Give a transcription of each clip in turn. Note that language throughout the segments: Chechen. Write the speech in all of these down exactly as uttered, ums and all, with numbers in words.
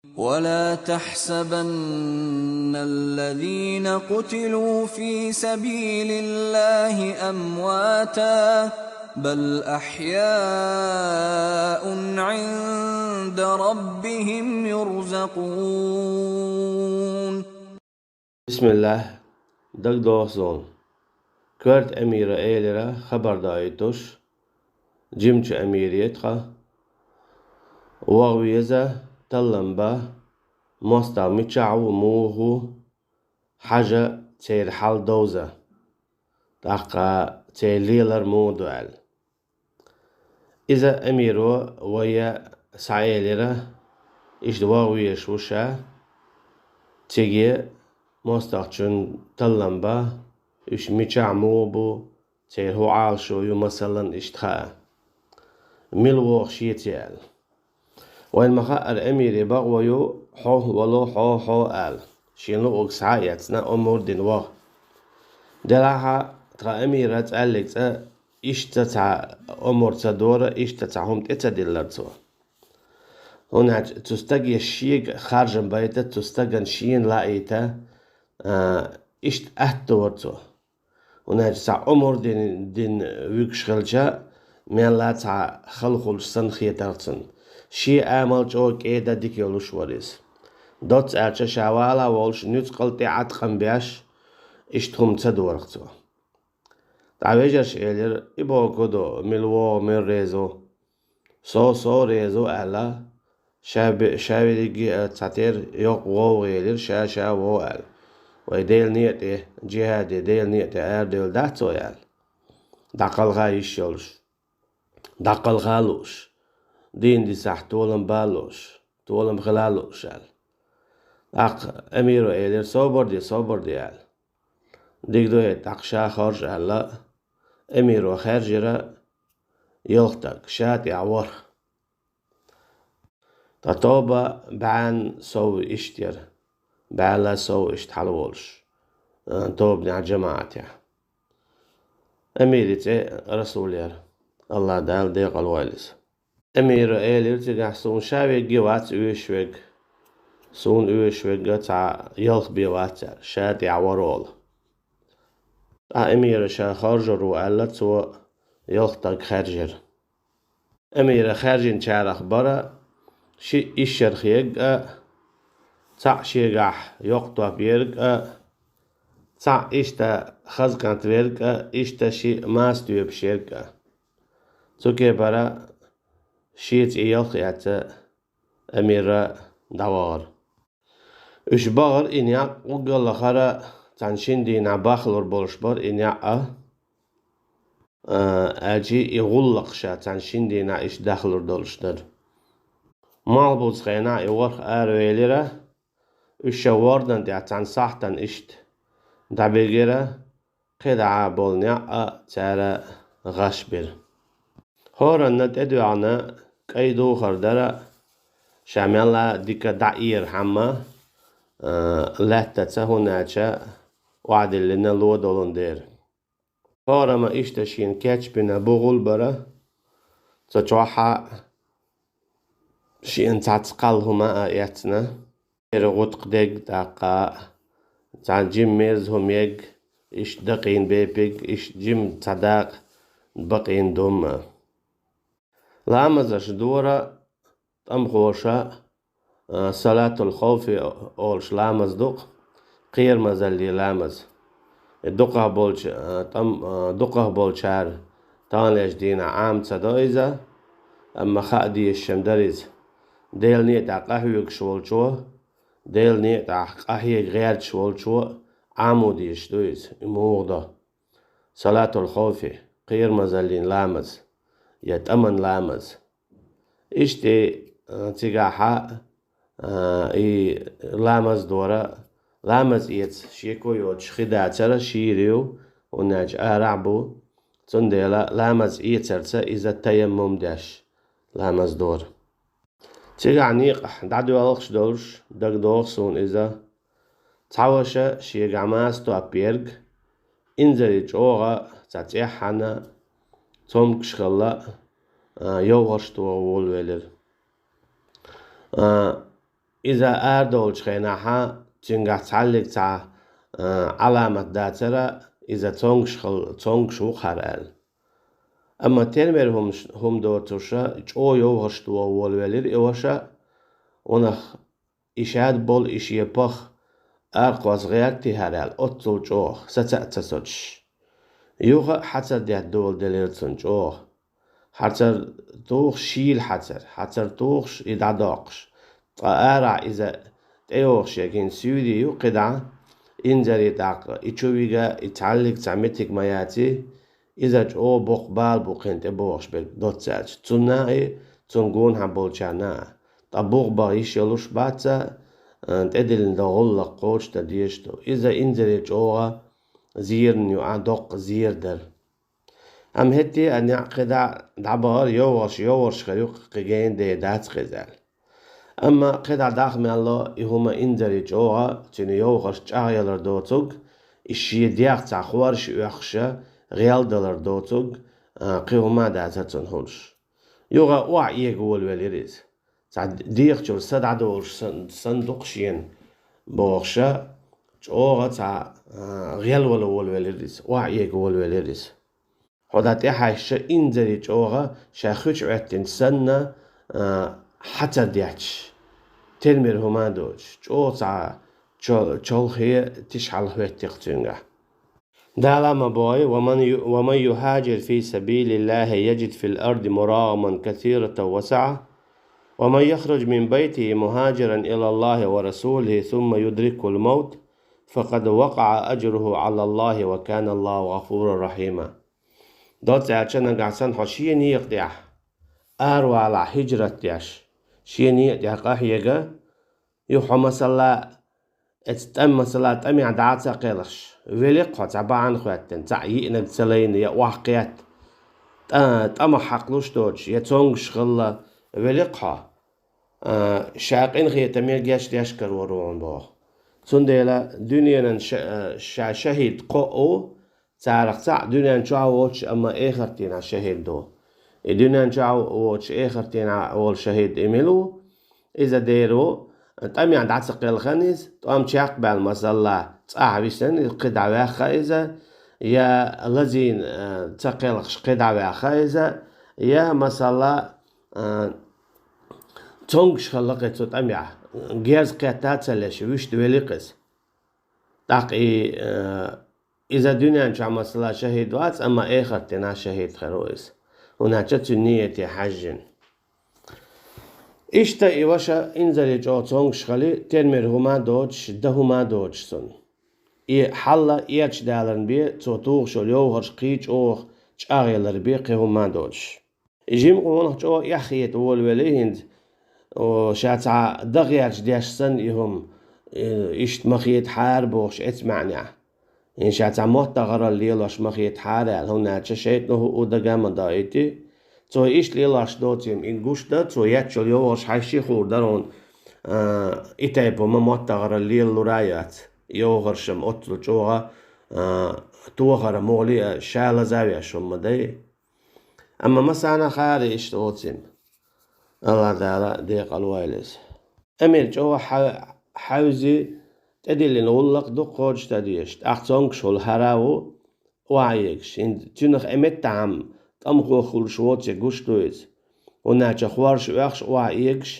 ولا تحسبن الذين قتلوا في سبيل الله أمواتا، بل أحياء عند ربهم يرزقون. Бисмиллах, дагдохзун. Коьрта Амира элира хабар даийтуш, жимчу Амире тха, вагӀа веза, таллам ба, мостагӀа мичахь ву, муха ву, хьажа церан хьал довза, тӀаккха церан лелар муха ду аьлла. Иза Амиро вайга схьаэлира, иштта вагӀа везаш ву ша, цига мостагӀчун таллам ба, уьш мичахь муха бу, церан хӀун Ӏалашо ю, масалан, иштта хаа. Мила вогӀу шеца аьлла. Вайна ма хаъара, Амире бакъо ю, хьо вало, хьо, хьо ала. Шен луъург схьа а эцна, омра дина ваха. Делахь а тха Амира цкъа а цхьа иштта цхьа омра ца дора, иштта цхьа хӀума тӀе ца диллира цо. ХӀунда аьлча цу стаге шега харжам байта, цу стагана шена лаийта, а, иштта атта дора цо. ХӀунда аьлча цхьа омра дина, дина вуьгуш хилча, мелла а цхьа хала хуьлуш санна хетара цунна. Шен амал чӀогӀа кӀеда, дика йолуш вара иза. Доцца аьлча, ша вала а волуш, нуьцкъала тӀеӀаткъам беш, иштта хӀума ца дора цо. ТӀаккха вежарша элира: «И бохург хӀун ду, мила вогӀу, мила реза ву?» «Со, со реза ву», — аьлла, ша бе-, ша верриге а цхьатера йоккха гӀовгӀа елира, ша, ша вогӀу аьлла. Вай Делан некъа тӀе, джихӀаде, Делан некъа тӀе арадевлла дац вай аьлла. ДӀакхалха йиш йолуш, дӀакхалха а лууш, дийна дисахь толам бан а лууш, толам хила а лууш аьлла. ТӀаккха Амиро элира: «Собар де, собар де», — аьлла. «Дика ду хӀета, тӀаккха ша хоржу», — аьлла. Амиро хаьржира, ялх стаг, ша тӀехь ворхӀ. Ткъа тоба бӀенна сов иштта яра, бӀенна сов иштта хьалаволуш, а, тобанехь, жамаӀатехь. Амира цӀе Расул яра, АллахӀ Дала декъал войла иза. Амира элира цигахь: «Суна ша верг а вац оьшуш верг, суна оьшуш верг а цхьа ялх бен вац», — аьлла, ша тӀехь ворхӀалгӀа. Ткъа Амира ша хоржур ву аьлла, цо ялх стаг хаьржира. Амира хаьржинчарах бара шиъ ишшарх ерг а, цхьаъ шегахь йоккха топ ерг а, цхьаъ иштта хаза кӀант верг а, иштта шиъ маса тоьпаш ерг а. Цу кепара шеца и ялх а эцна, Амира дӀавахара. Уьш бахара и некъ, уггар лахара цхьана шина дийнахь бахлур болуш бара и некъ а, а, аьлча и гӀуллакх ша цхьана шина дийнахь иштта дахлур долуш дара. Малхбузу хенахь и ворхӀ аравелира, уьш шайн ворданна тӀехь цхьана сахьтана иштта дӀабигира, кхидӀа болу некъ а цара гӀаш бира. ХӀоранна тӀедоьгӀна кӀайн духар дара, ша мелла а дика дӀаэрахьама, а, лаьттаца, хӀунда аьлча охьадиллина ло долун дера. ХӀорама иштта шена кечбина бугӀул бара, цу чохь а шена цхьацца кхалла хӀума а эцна. Эр гӀутакх дерг, тӀаккха цхьана жима мерза хӀума ерг, иштта дакъийна бепиг, иштта жима цхьа дакъа бакъийна дум а. Ламазаш дора тӀамхоша, а, салатул хавфи олуш ламаз ду-кх, кхерамазаллин ламаз. И дукхах болчу, а, тӀам-, а, дукхах болчара таханлерчу дийнахь Ӏама ца до иза, амма хаа дезаш-м дара иза. Делан некъа тӀехь къахьоьгуш волчо, Делан некъа тӀехь къахьега гӀерташ волчо Ӏамо дезаш ду иза, и муха до. Салатул хавфи, кхерамазаллин ламаз, я тӀаман ламаз. Иштта, а, цигахьа, а, и ламаз дора, ламаз эца шеко йоцуш хи дацара, шийра ю, хӀунда аьлча арахь а бу, цундела ламаз эцарца иза таяммум деш ламаз дора. Цигахь некъахь дӀадоьлхуш долуш дагадогӀу суна иза. Цхьа ваша шегахь маса топ ерг, инзаре чӀогӀа цхьа цӀеххьана, цомгуш хилла, а, йовхарш тоха волавелира. А, Иза арадолчу хенахьа цуьнгахь цхьаллиг цхьа, а, Ӏаламат дацара, иза цонгаш хал-, цонгаш ву-кх хӀара аьлла. Амма термер хӀумаш-, хӀума доцуша чӀогӀа йовхаш тоха волавелира и ваша, ванах и шад болу и шен пах аркхоз гӀерти хӀара аьлла, оццул чӀогӀа, саца а ца соцуш. Юха а хьацар детта доладелира цунна чӀогӀа. Хьацар тухуш шийла хьацар, хьацар тухуш и дӀадоккхуш. Ткъа арахь иза тӀейогӀуш ерг хӀинца суьйре ю кхидӀа, инзаре тӀаккха и чу вига, и цхьаллиг цхьа меттиг ма яций, иза чӀогӀа боккха бала бу кхин тӀе богӀуш берг доцца аьлча, цунна а и, цунна гонахьа болчарна а. Ткъа бух бан йиш йолуш бац а, тӀедиллина дан гӀуллакх кхочушдан дезаш ду. Иза инзаре чӀогӀа зерна ю, а доккха зер дара. Амма хӀетте а неӀ кхидӀа дӀабахара, йовхаш, йовхаш хир ю, кхин гена дер дац-кх иза аьлла. Амма кхидӀа даха мел ло и хӀума инзаре чӀогӀа, цуьнан йовхаш чӀагӀъялар доцург, и шен дегӀ цхьа хорша оьхуша гӀелдалар доцург, а, кхин хӀума а дацара цунна хуьлуш. Юха охьаэга волавелира иза. Цхьа дегӀачуьра са дӀадолуш сан-, санна ду-кх шена бохуша, чӀогӀа цхьа, а, гӀелвала волавелира иза, охьаэга волавелира иза. Хьо дӀа тӀехьаьжча инзаре чӀогӀа ша хуьчу Ӏоьттина санна, а, хьацар детташ, термер хӀума а доцуш, чӀогӀа цхьа чо-, чолхе тиша хьалахӀоьттира-кх цуьнгахь. Дала ма бохий: «ومن ي-، ومن يهاجر في سبيل الله يجد في الأرض مراغما كثيرة وسعة، ومن يخرج من بيته مهاجرا إلى الله ورسوله ثم يدركه الموت فقد وقع أجره على الله وكان الله غفورا رحيما». Доцца аьлча, нагахь санна хьо шен некъа тӀехь аравалахь, хӀижрат деш, шен некъа тӀехь къахьега, юха хьо, масала, эца тӀам, масала, тӀамехь дӀа а ца кхелхаш, велира-кх хьо цхьа бахьана хоьттина, цхьаъ йиънарг ца лайна я охьакхетта, тӀа-, тӀамах хьакхалуш доцуш, я цонгаш хилла, велира-кх хьо, а, ша къинхетаме гечдеш карор ву хьуна боху. Цундела дуьненан ша-, а, ша шахӀид кхоъ ву, царах цхьаъ дуьнен чохь воцуш, амма эхартан дийнахь шахӀид ву. И дуьнен чохь воцуш, эхартан дийнахь волу шахӀид и мила ву? Иза дера ву, тӀамехь дӀа ца кхелхина иза, тӀом чекхбаьлла, масала, цӀахь висина иза, кхидӀа ваьхна иза, я лазийна, а, ца кхелхаш кхидӀа ваьхна иза, я, масала, а, цонгаш хилла-кх и цу тӀамехь, герз кхетта а ца леш, вуьшта велира-кх иза. ТӀаккха и, а, иза дуьнен чохь, масала, шахӀид вац, амма эхартан дийнахь шахӀид хир ву иза. ХӀунда аьлча цуьнан нийяте хьаьжжина. Иштта и ваша инзаре чӀогӀа цонгаш хили, термер хӀума а доцуш, дан хӀума а доцуш цунна. И хьал а эрча даларна бен, цо тухуш йолу йовхарш кхин а чӀогӀа чӀагӀъялар бен кхин хӀума а доцуш. И жима къонах чӀогӀа эхь хета волавелла хӀинца, о, ша цхьа дан гӀерташ деш санна и хӀума, э, иштта ма хетахьара бохуш эцу маьӀнехь. ХӀинца ша цхьа моттагӀаралла лелош ма хетахьара аьлла, хӀунда аьлча шайтӀано хӀуъу дага а ма доуьйту. Цо иштта лелош доцийла и гуш дара, цо етташ йолу йовхарш хьаьжча а хуур дара хьуна, а, и тайпа хӀума моттагӀаралла лелалур а яц. Йовхарш-м оццул чӀогӀа, а, тохара муха ле а ша лазавеш хӀума ма дай. Амма масана хаьара иштта оцийла. АллахӀ Дала декъала войла иза. Амир чӀогӀа хьа-, хьаьвзи, тӀедиллина гӀуллакх дукха кхочушдан дезаш, тӀаккха цонгаш хуьлу хӀара а ву, охьаэгаш. ХӀинца цуьнах и меттахь-м тӀамхо хуьлуш воций гуш ду иза. ХӀунда аьлча хорша оьхуш охьаэгаш,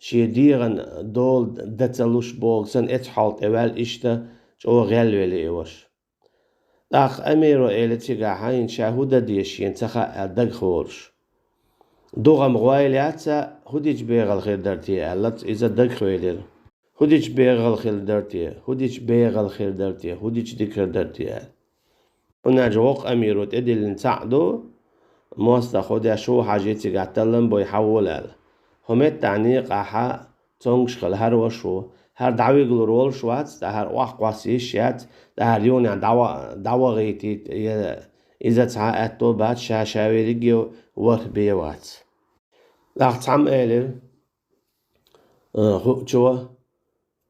шен дегӀан дола дан ца луш бохург санна, эцу хьол тӀе ваьлла иштта чӀогӀа гӀелвели и ваша. ТӀаккха Амиро элира цигахь, хӀинца ша хӀун дан деза шена ца хаьа аьлла дагахволуш. ДугӀам гӀойла яц а, хӀун дича бегӀал хир дара те аьлла, иза дагахвелира. ХӀун дича бегӀал хир дара те, хӀун дича бегӀал хир дара те, хӀун дича дика хир дара те аьлла. ХӀунда аьлча воккха Амиро тӀедиллина цхьаъ ду, мостагӀа хӀун деш ву хьажий цигахь, таллам бой хьавола аьлла. ХӀун меттахь некъахьа цонгаш хила хӀара ваша ву. ХӀара дӀавигалур волуш вац, тӀаьхьара охьакхосса йиш яц, тӀаьхьара юханехь дӀава-, дӀавахийтийта, я иза цхьа а аьтто бац, ша-ша верриге варх бен вац. ТӀаккха цхьамма элира, а, хуучо,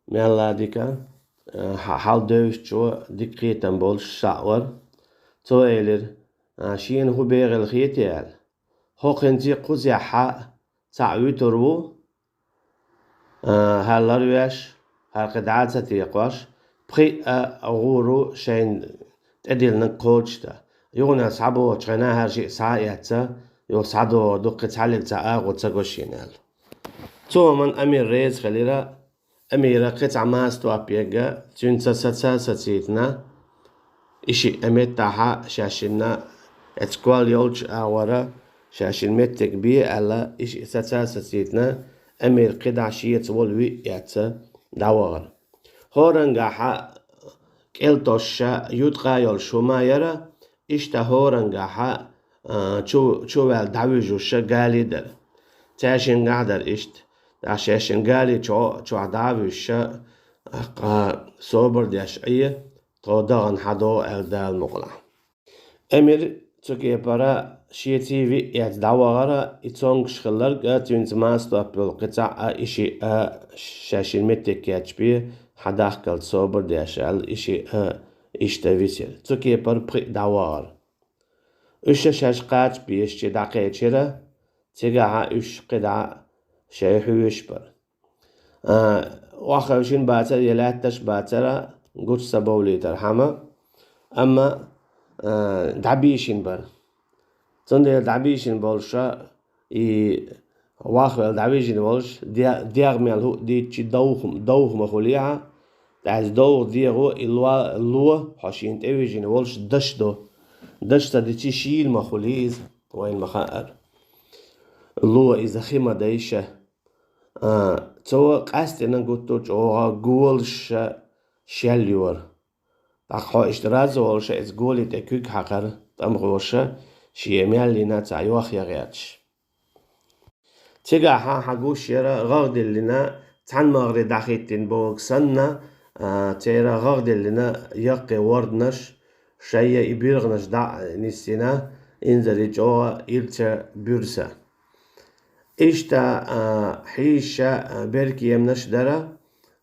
мелла а дика, а, хьа-, хьал девзачо, дика кхетам болуш схьа а вара. Цо элира, а, шена хӀун бегӀал хетий аьлла. ХӀокхуьнций кхузехьа цхьаъ вуьтур ву, хӀара ларвеш, хӀара кхидӀа а ца текхош, пхиъ а гӀур ву шайна тӀедиллинарг кхочушдан. Юханехьа схьабогӀучу хенахь хӀара шиъ схьа а эцна, юха схьадогӀур ду, кхин цхьаллиг цхьа агӀо ца го шена аьлла. Цу хӀуманна Амир реза хилира, Амира кхин цхьа массатоп егна, цуьнца саца а сацийтина, и шиъ а меттахьа шаьшшинна эцкол йолчу агӀора шаьшшинна меттиг бе аьлла, и шиъ саца а сацийтина, Амир кхидӀа шеца волу виъ эцна дӀавахара. ХӀорангахьа кӀел тосуш, юткъа йолуш хӀума яра, иштта хӀорангахьа, а, чу, чу ваьлла дӀавуьжуш гали дара. Цаьршингахь дара иштта. ТӀаккха шаьшшинна гали чу, чохь дӀа а вуьжуш, а, собар деш Ӏе, тхо дахана хьадогӀу аьлла Дала мукъалахь. Амир цу кепара шеций виъ эцна дӀавахара, и цомгуш хилларг а, цуьнца массатоп йолу кхин цхьаъ а, и шиъ а шаьшшинна меттиг кечбе, хьадахкалц собар деш аьлла, и шиъ а иштта висира. Цу кепара пхиъ дӀавахара. Уьш шаьш кхача бешчи дӀакхечира, цигахьа уьш кхидӀа шайн хьоьжуш бара. А, охьахевшина бацара я лаьтташ бацара, гучу ца бовлийтархьама, амма, а, дӀабийшина бара. Цундела дӀабийшина болуша, и вахвелла дӀавижина волуш, де-, дегӀ мел хӀуъа дийцчи довха, довха ма хуьлий хьан, тӀаьза довха дегӀо и ло, ло хьо шена тӀевижина волуш даш до. Даш ца дичи шийла ма хуьлий иза, вайна ма хаъара. Ло иза хи ма дайша. А, цо къаьсттина гуттар а чӀогӀа голаша шел йора. ТӀаккха хьо иштта раза волуша иза голе тӀе куьг хьакхара, тӀамхоша шен мел йина цхьа йох ян гӀерташ. Цигахьа хьан гуш яра гӀагӀдиллина, цхьаьна магӀаре дӀахӀиттина бохург санна, а, церан гӀагӀдиллина яккхий ворданаш, шайя и биргӀанаш дӀа а нисйина, инзаре чӀогӀа ирча буьрса. Иштта, а, хьийша, а, беркеманаш дара,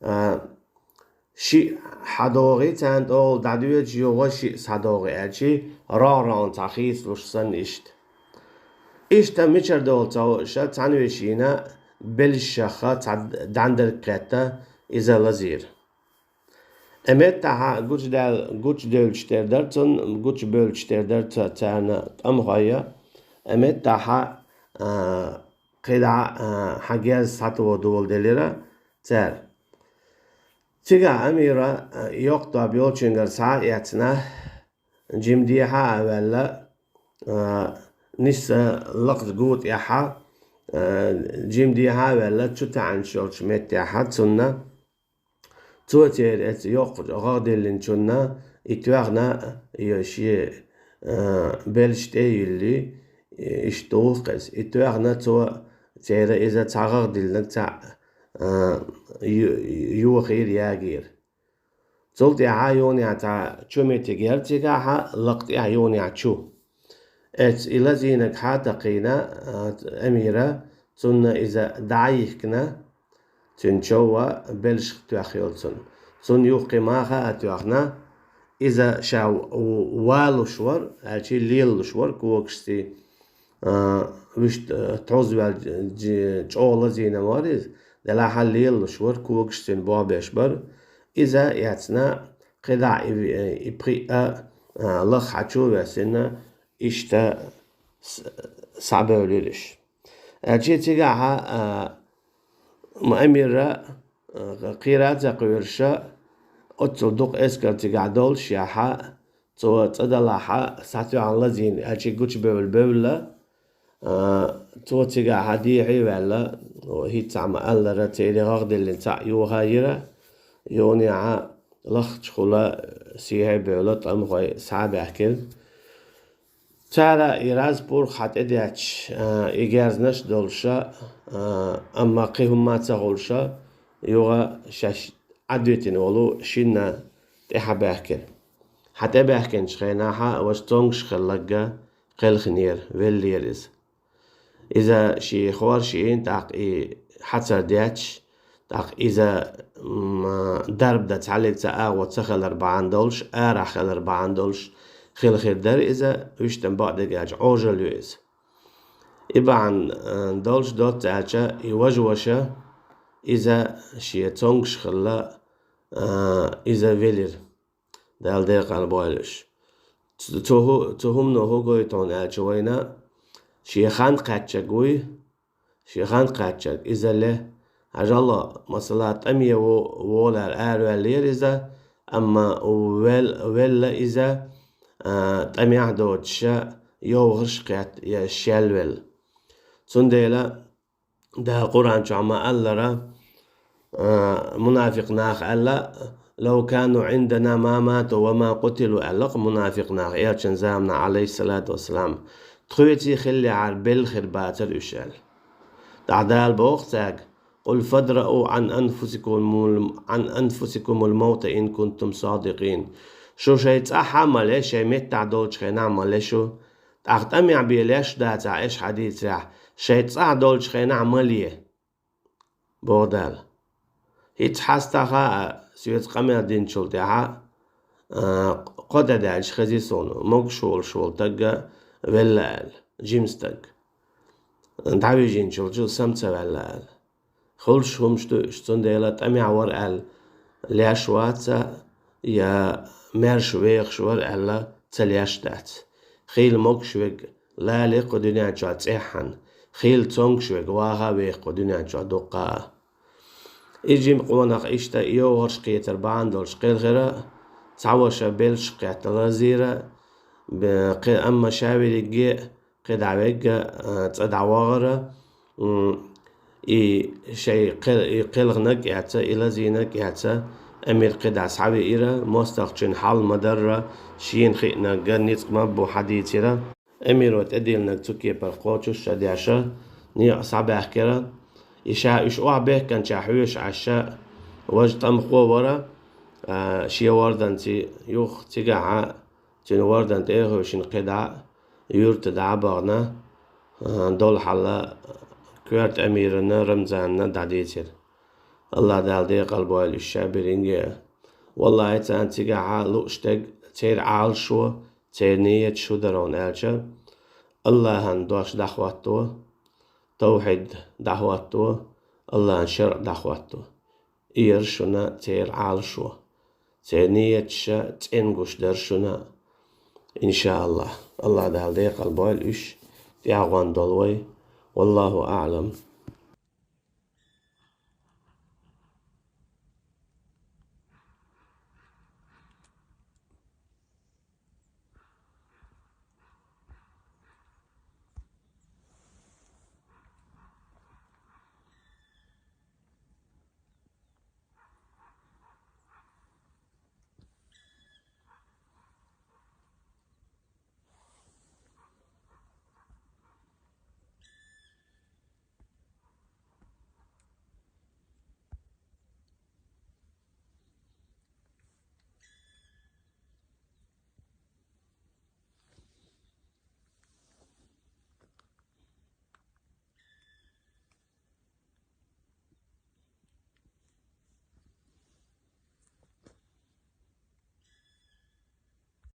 а, шиъ хьадогӀий, царна тӀехула дӀадоьдуш, юха шиъ схьадогӀий аьлчи, рогӀ-рогӀна цхьа хийцалуш санна иштта. Иштта мичара долу ца хууша, цхьаьна вешина, белшахха цхьа дӀандерг кхетта, иза лазийра. Э меттахьа гучудаьл-, гучудевллачу тера дара цунна, гучубевллачу тера дара ца-, царна тӀамхойя. Э меттахьа, а, кхидӀа, а, хьан герз схьатоха доладелира цара. Цигахь Амира, а, йоккха тоба йолчуьнгара схьа а эцна, жимдехьа а ваьлла, а, нисса лакхачу гу тӀехьа, а, жимдехьа а ваьлла, чу таьӀанаш йолчу меттехьа цунна, цо церан эца йоккхачу гӀагӀдиллинчунна и тоьхна, и шен, а, белш тӀе а йиллий, иштта вухкхес. И тоьхна цо церан иза цхьа гӀагӀдиллинарг цхьаъ, а, ю-, йохийра, ягийра. Цул тӀаьхьа юханехьа цхьа чу меттиг яра цигахьа, лакха тӀехь юханехьа чу. Эцу и лазийнарг хьа а такхийна, а, Амира, цунна иза дӀа а йихкина, цуьнан чов а белшах тоьхна йолу цунна. Цунна юххе маха а тоьхна, иза ша в-, в-, валуш вара, аьлчи лелалуш вара когашций. А, вуьшта, а, тхьовзаваьлла жи-, чӀогӀа лазийна вара иза, делахьа лелалуш вара, когаш цуьнан бохбеш бара. Иза эцна, кхидӀа и ви-, и пхиъ а, а, лаха хьачу а весина, иштта с-, схьабевлира уьш. Аьлчи цигахьа, а, м-, Амира, а, кхера а ца кхоьруша, оццул дукха эскар цигахь доллушехьа, цо цӀа далахьа, схьатоьхна лазийна, аьлчи гучубевлла бевлла, а, цо цигахьа дехьа а ваьлла, хӀинца ма-аллара, церан гӀагӀдиллина цхьаъ йохайира, юханехьа лаххачухула сехьа а бевлла, тӀамхой схьа а баьхкира. Цара и раз пурх хьан тӀедетташ, а, и герзнаш а долуша, а, амма кхин хӀумма а ца хуьлуша, юха шаьш Ӏадвитина волу шинна тӀе хьан баьхкира. Хьан тӀе баьхкинчу хенахьа ваша цомгуш хилларг кхелхинера, веллера иза. Иза шен хорша йина, тӀаккха и хьацар детташ, тӀаккха иза, м, дарба дан цхьаллиг цхьа агӀо ца хилар бахьана долуш, арахь хилар бахьана долуш хила хир дара иза, вуьштан бакъдерг аьлча, Ӏожалла ю иза. И бахьана, а, долуш доцца аьлча, и важа ваша, иза шен цомгаш хилла, а, иза велира. Дала декъал бойла уьш. Цу, цу хӀу-, цу хӀумано хӀу гойту хьуна аьлча вайна, шен хан кхаьччаг вуй, шен хан кхаьччаг, иза ле, хьажал, масала, тӀаме во-, волар араваьллера иза, амма вел-, велла иза, а, тӀамехь доцуша йовхарш кхетта, я шел велла. Цундела Дала Къуръан чохь ма-аллара, а, мунафикъ наха аьлла: «Лав кану Ӏиндана ма мату ва ма къутилу», аьлла-кх мунафикъ наха, элчан заманахь, Ӏалайхиссалату вассалам, тхоьций хиллехьара белла хир бацара уьш аьлла. ТӀаккха Дала боху цаьрга: «Къул фадрау Ӏан анфусикумул, Ӏан анфусикумул маута ин кунтум садикъин». Шу шайн цӀахь а ма ле, шайн меттахь долчу хенахь а ма ле шу, тӀаккха тӀамехь бен леш дацахь, аша хьадийцарехь, шайн цӀахь долчу хенахь а ма ле, боху Дала. ХӀинца хьастаха а, соьца къамел динчул тӀаьхьа, а, кхо де даьлча хези суна, могуш волуш волу тагга велла аьлла, жима стаг. ДӀавижинчул чу сам ца ваьлла аьлла. Хуьлуш хӀумаш ду уьш, цундела тӀамехь вара аьлла, леш вац а, я маьрша вехаш вара аьлла, ца леш дац. Хийла могуш верг лале кху дуьнен чохь цӀеххьана, хийла цомгуш верг ваха а веха кху дуьнен чохь дуккха а. И жима къонах иштта йовхарш кхетар бахьана долуш кхелхира, цхьа ваша белшах кхетта лазийра, бе-, кхе-, амма ша верриге а кхидӀа вегга, а, цӀа дӀавахара, м, и шайн кхел-, и кхелхинарг а эцна, и лазийнарг а эцна, Амир кхидӀа схьавеара, мостагӀчун хьал ма-дарра, шена хиънарг ницкъ ма-бу хьадийцира. Амиро тӀедиллинарг цу кепара кхочуш а деш, некъа схьабаьхкира. И ша уьш охьабехканчохь хьоьжуш Ӏаш, важа тӀамхо вара, а, шен ворданца юха цигахь а, цуьнан вордан тӀе а хевшина кхидӀа а, юьрта дӀа а бахана, а, долу хьал коьрта Амирана, Рамзанана дӀадийцира. АллахӀ Дала декъал бойла уьш ша берриге а. Валлахьи, царна цигахь а лууш дерг церан Ӏалашо, церан нияташ хӀун дара хьуна аьлча, АллахӀан дош дӀахӀотто, тавхьид дӀахӀотто, АллахӀан шарӀ дӀахӀотто. И яра шуна церан Ӏалашо. Церан нияташ цӀена гуш дара шуна. ИншааллахӀ. АллахӀ Дала декъал бойла уьш, тӀаьхьа гӀоьнна долу вай. Валлаху аӀлам.